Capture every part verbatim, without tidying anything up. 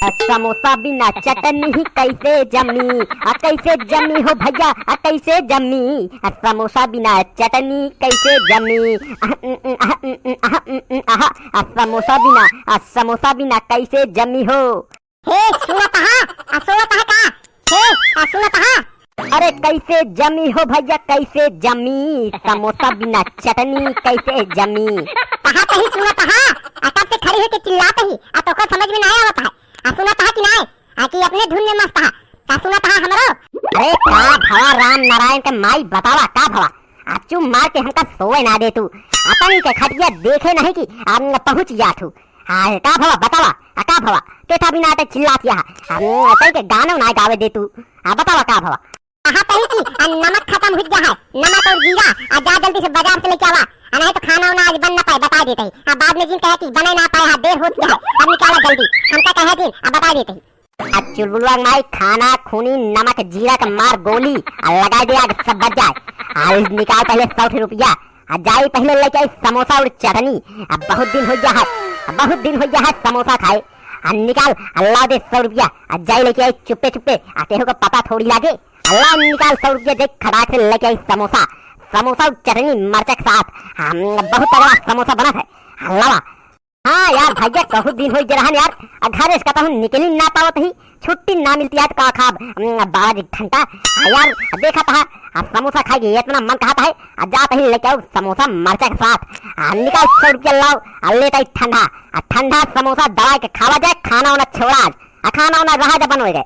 समोसा बिना चटनी कैसे जमी? आ, कैसे जमी हो भैया, आ, कैसे जमी? आ, समोसा बिना चटनी कैसे जमी? आ, समोसा बिना, आ, समोसा बिना कैसे जमी हो? हे, सुनत हा? आ, सुनत हा का? हे, आ, सुनत हा? अरे कैसे जमी हो भैया, कैसे जमी? समोसा बिना चटनी कैसे जमी? कहा तही सुनत हा? आ, तब से खड़ी होके चिल्लात ही, आ, तोका समझ में ना आवत है। आ, सुनत हा कि नाय? आ, कि अपने धुन में मस्त हा? का सुनत हा हमरो? अरे का भवा राम नारायण के माई, बतावा का भवा? आ, चुप मार के हमका सोवे ना दे तू। अपनी के खटिया देखे नहीं कि, आ, पहुँच गया तू। हाँ, का भवा बतावा? आ, का भवा? केथा बिना ते चिल्लात यहाँ। आ, तई के गानो ना गावे दे तू। आ, बतावा का भवा? कहा तही कि, आ, नमक खतम हुइ गया है, नमक और जीरा, आ, जा जल्दी से बाजार से लेके आवा, आ, नहीं तो खाना वाना आज बन ना पाए, बता देते ही। आ, बाद में जिन कहे कि बने ना पाए, हाँ, देर होत गया है, अब निकाला जल्दी, हमका कहे दिन, आ, बता देते ही। आ, चुलबुलवा के माई, खाना खूनी, नमक जीरा के मार गोली, आ, लगा दे आग, सब बच जाए। आ, निकाल पहले सौ रुपया, आ, जाई पहले लेके आई समोसा और चटनी, आ, बहुत दिन हो गया है, आ, बहुत दिन हो गया है समोसा खाए। आ, निकाल, आ, ला दे सौ रुपया, आ, जाई लेके आई चुप्पे चुप्पे, आ, केहू को पता थोड़ी लागे। अल्लाह निकाल सौ रुपया दे, खटाक से लेके आई समोसा, समोसा और चटनी मरचा के साथ। हम, बहुत तगड़ा समोसा बनत है। अल्लाह। हाँ यार भैया, बहुत दिन होइ गए रहन यार, आ घरे से कतहूँ निकली ना पावत ही, छुट्टी ना मिलती है तो का खाब, हम, बारह एक घंटा। आ यार देखत हा, आ समोसा खाए के इतना मन कहत है, आ जात ही लेके आओ समोसा मरचा के साथ। आ निकाल सौ रुपया लाओ, आ लेत आई ठंडा, आ ठंडा समोसा दबाए के खावा जाए, खाना वाना छोड़ा आज, आ खाना वाना रहा जा बनवे गए।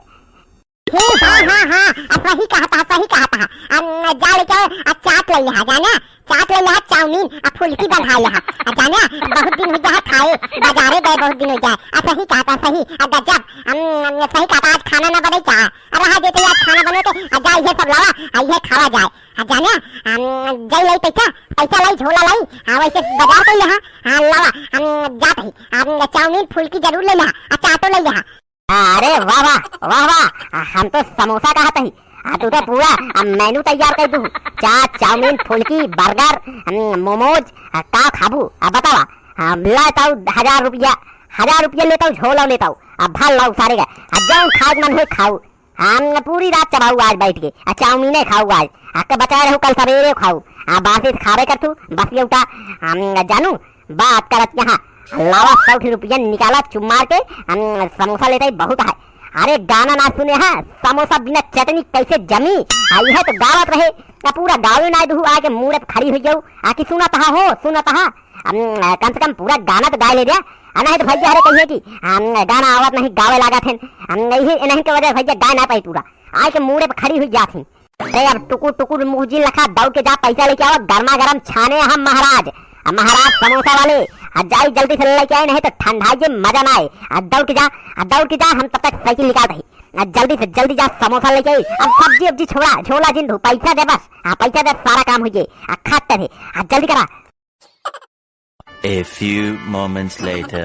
हे, हाँ, हाँ, हाँ, आ सही कहत हा, सही कहत हा। आ, जा लेके आओ, आ चाट ले लिहा, जाना? चाट ले लिहा, चाउमीन, आ फुल्की बना लिहा। आ जाना, बहुत दिन हो गया है खाए, बाजारे गए बहुत दिन हो गया है। आ सही कहत हा, सही, आ गजब, हम, हम, सही कहत हा, आज खाना ना बने क्या? आ रहा देते आज खाना बने के, आ जा इहे सब लावा, आ इहे खावा जाए। आ जाना, हम, जाई लाई पैसा, पैसा लाई, झोला लाई, आ वैसे बाजार कर लिहा, हाँ लावा, हम जात ही, हम चाउमीन फुल्की जरूर ले लिहा, आ चाटो ले लिहा। अरे वाह, वाह, वाह, वाह। आ, हम तो समोसा कहत ही। आ, तू तो पूरा, आ, menu तैयार कर दू। चाट, चाउमीन, फुल्की, burger, हम्म, मोमोज, आ, का खाबू? आ, बतावा। आ, लेताऊ हजार रुपया, हजार रुपया लेताऊ, झोला लेताऊ। आ, भर लाऊ सारे का। आ, जौन खाए के मन होई खाऊ। हम पूरी रात चबाऊ आज बैठ के। आ, चाउमीने खाऊ आज। आ, के बचाए रहू, कल सवेरे खाऊ। आ, बासी से खावे कर तू, बस ये उठा। हम जानू, बात करत यहाँ। लावा सौ रुपया निकाला, चुप मार के, हम समोसा लेते ही बहुत है। अरे गाना ना सुने हा, समोसा बिना चटनी कैसे जमी? आ, यह तो गावत रहे, आ, पूरा गावे ना दू, आके मूड़े पे खड़ी हो जाऊ। आ, कि सुनत हा हो, सुनत हा। हम, कम से कम पूरा गाना तो गाए ले द्या। आ, नहीं तो भैया हरे कहिए कि, हम, गाना आवत नहीं, गावे लागत हैं। हम नहीं, नहीं के वजह भैया गाए ना पाई पूरा। आके मूड़े पे खड़ी हुई जात ही। अरे अब टुकुर टुकुर मुँह जिन लखा, दौड़ के जा, पैसा लेके आवा, गर्मा गर्म छाने हम महाराज। अब महाराज समोसा वाले, आ जाई जल्दी से लेके आए, नहीं तो ठंडाई जे मजा ना आए। आ दौड़ के जा, आ दौड़ के जा, हम तब तक साइकिल निकाल रही। आ जल्दी से जल्दी जा, समोसा लेके आई। अब सब्जी उब्जी छोड़ा, झोला जिन धो, पैसा दे बस। हाँ, पैसा दे, सारा काम हो जाए। आ खाते रहे, आ जल्दी करा। A few moments later.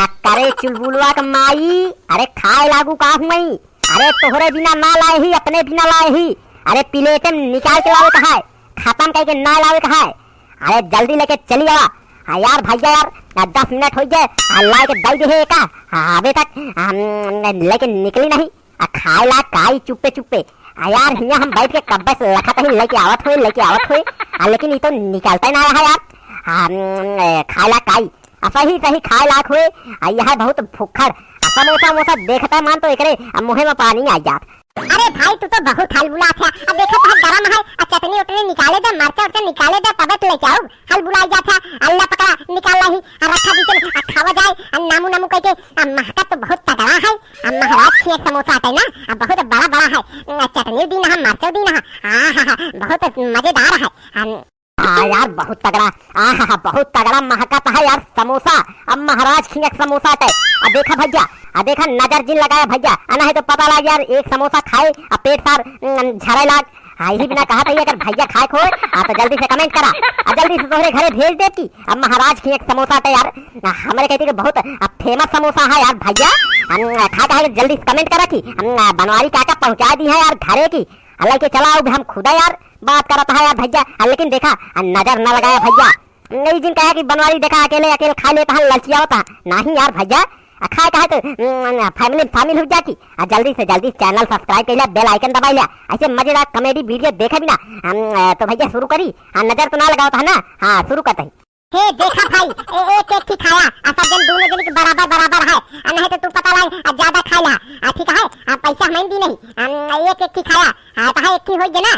आ, करे चुलबुलवा के माई, अरे खाए लागू का हुई? अरे तोहरे बिना ना लाए ही, अपने बिना लाए ही। अरे प्लेटे में निकाल के लावे का है, खत्म करके ना लावे का है। अरे जल्दी लेके चली आवा। हाँ यार भैया यार, आ, दस मिनट हो गए, आ, लाए के दई दे है का? हाँ, अबे तक, हम, लेके निकली नहीं। आ खाए ला काई चुप्पे चुप्पे। आ यार, हियाँ हम बैठ के कब्बे से लखत ही, लेके आवत होए, लेके आवत होए। आ लेकिन ई तो निकलते ना रहा यार। आ, हम्म, ए, खाए ला काई। आ सही सही खाए लायक होए। आ यह बहुत फुक्खड़। आ समोसा वमोसा देखते मन तो एकरे, आ, मुँहे में पानी आ जात। अरे भाई, तू तो बहुत हलबुलात है। आ देखत है गरम है, आ चटनी उटनी निकाले दे, मरचा उरचा निकाले दे, तबे तो लेके आऊ। हलबुलाई जात है, अल्ला पकड़ा, निकाल लाही, आ रखा बीच में, आ खावा जाए, आ नामू नामू कह के, आ महका तो बहुत तगड़ा है। आ महाराज खिया समोसा आटे ना, आ बहुत बड़ा बड़ा है। आ चटनी दीन हा, मरचो दीन हा। आहा हा, बहुत मजेदार है। हम आ यार, बहुत तगड़ा। आहा हा, बहुत तगड़ा महकत है यार समोसा। अब महाराज खिया समोसा आटे। आ देखा भैया, आ देखा, नजर जिन लगाया भैया, आ नहीं तो पता लाग यार, एक समोसा खाए आ पेट सार, उम, झरे लाग। हाँ, यही बिना कहा था, अगर भैया खाए खोए, आ तो जल्दी से comment करा, आ जल्दी से तोहरे घरे भेज दे की। अब महाराज खिया समोसा आटे यार, आ, हमरे कहते कि बहुत, आ, famous समोसा है यार भैया। हम, आ, खा के जल्दी से comment करा कि हम, आ, बनवारी काका पहुँचा दी है यार घरे की। आ, लेके चला आओ हम खुदा यार, बात करत है यार भैया। आ, लेकिन देखा, आ, नजर न लगाया भैया। नहीं जिन कहा कि बनवारी देखा अकेले अकेले खा लेता है, ललचियावता। नहीं यार भैया, आ खाए का है तो, हम्म, family में शामिल हो जाती। आ जल्दी से जल्दी channel subscribe कर लिया, bell icon दबाई लिया। ऐसे मजेदार comedy video देखे बिना हम, अ, तो भैया शुरू करी। हाँ, नजर तो ना लगावत है ना? हाँ, शुरू करते ही। हे देखा भाई, ए, एक एक ठे खाया, आ सब जन दोनों जन के बराबर बराबर है। आ नहीं तो तू पता लाग, आ ज्यादा खाए ला। आ ठीक है, आ पैसा हमें दी नहीं। हम एक एक ठे खाया, आ तो है एक ठे हो गया ना।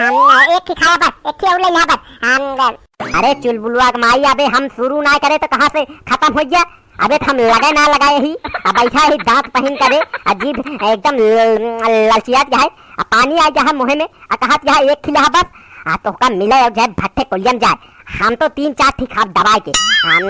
हम एक ठे खाया बस, एक ठे और ले लिया बस। हम अरे चुलबुलवा के माई, अबे हम शुरू ना करे तो कहाँ से खत्म हो गया? अबे तो हम लगे ना लगाए ही, अब बैठा ही दांत पहिन करे, आ जीभ एकदम ल-, ललचियात गया है, आ पानी आ गया है मुँह में, आ कहत गया है एक खिला बस, आ तोहका मिले और जाए भट्ठे कोलियम जाए, हम तो तीन चार ठीक खाब दबाए के, हम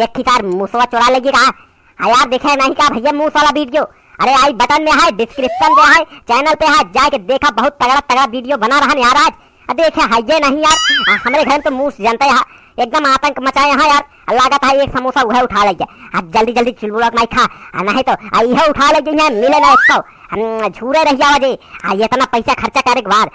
एक खितार मुसवा चोरा लेगी कहा, हाँ यार, देखे नहीं का भैया मूस वाला video? अरे आई button में है, description पे है, channel पे है, जाके देखा, बहुत तगड़ा तगड़ा video बना रहा यार आज। आ देखे है ये नहीं यार, आ, हमरे घर में तो मूस जनते है, एकदम आतंक मचाए हैं यार। आ, लागत है एक समोसा उहे उठा ले गया। आ जल्दी जल्दी चुलबुला के माई खा, आ नहीं तो आ इहे उठा ले गई है, मिले ना इसको। हम झूरे रह जावा जे, आ इतना पैसा खर्चा करे के बाद।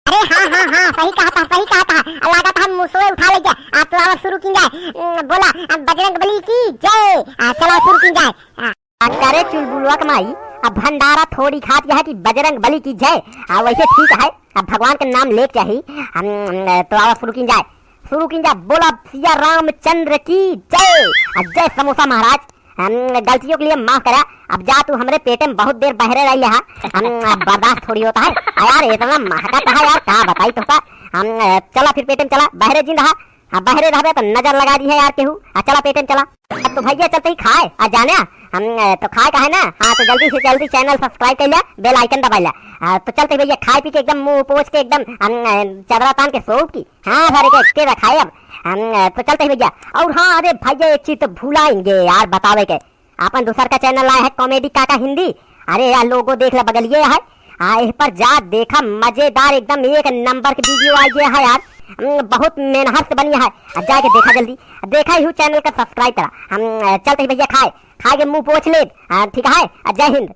अरे हाँ, हाँ, हाँ, सही कहा था, सही कहा था। आ, लागत हम मुसवे उठा ले गया। आ, तो आवा शुरू की जाए। उम, बोला, आ, बजरंग बली की जय। आ, चला शुरू की जाए। आ, आ, करे चुलबुलवा के माई, आ, भंडारा थोड़ी खात यह कि बजरंग बली की जय। आ, वैसे ठीक है, अब भगवान के नाम लेके चाही। हम, हम, तो आवा शुरू की जाए, शुरू की जाए। बोला सिया रामचंद्र की जय। आ, जय समोसा महाराज। हम गलतियों के लिए माफ करा। अब जा तू, हमरे पेटे में बहुत देर बहरे रही है। हम, आ, बर्दाश्त थोड़ी होता है। आ, यार इतना महका कहा यार, का बताई तोहका। हम, आ, चला फिर पेटे में चला, बहरे जिन रहा। हाँ, बहरे रहबे तो नजर लगा दी है यार केहू। आ, चला पेटे में चला। अब तो भैया चलते ही खाए, आ जाने हम, अ, तो खाए का है ना। हाँ, तो जल्दी से जल्दी channel subscribe कर लिया, bell icon दबा लिया। हाँ, तो चलते भैया खाए पी के एकदम मुंह पोछ के एकदम हम, अ, चदरा तान के सोऊब की। हाँ, भरे के, के रखाए अब। हम, अ, तो चलते ही भैया। और हाँ, अरे भैया एक चीज तो भुलाएंगे यार बतावे के। आपन दूसर का channel आया है Comedy काका हिंदी। अरे यार logo देख ला बगलिए है। हाँ, इस पर जा देखा, मजेदार एकदम एक नंबर के video आ गया है यार। हम्म, बहुत मेहनत से बनी है। अब जाके देखा जल्दी, देखा ही channel का subscribe करा। हम, अ, चलते ही भैया खाए, खाए के मुंह पोछ ले। हाँ, ठीक है, अ, जय हिंद।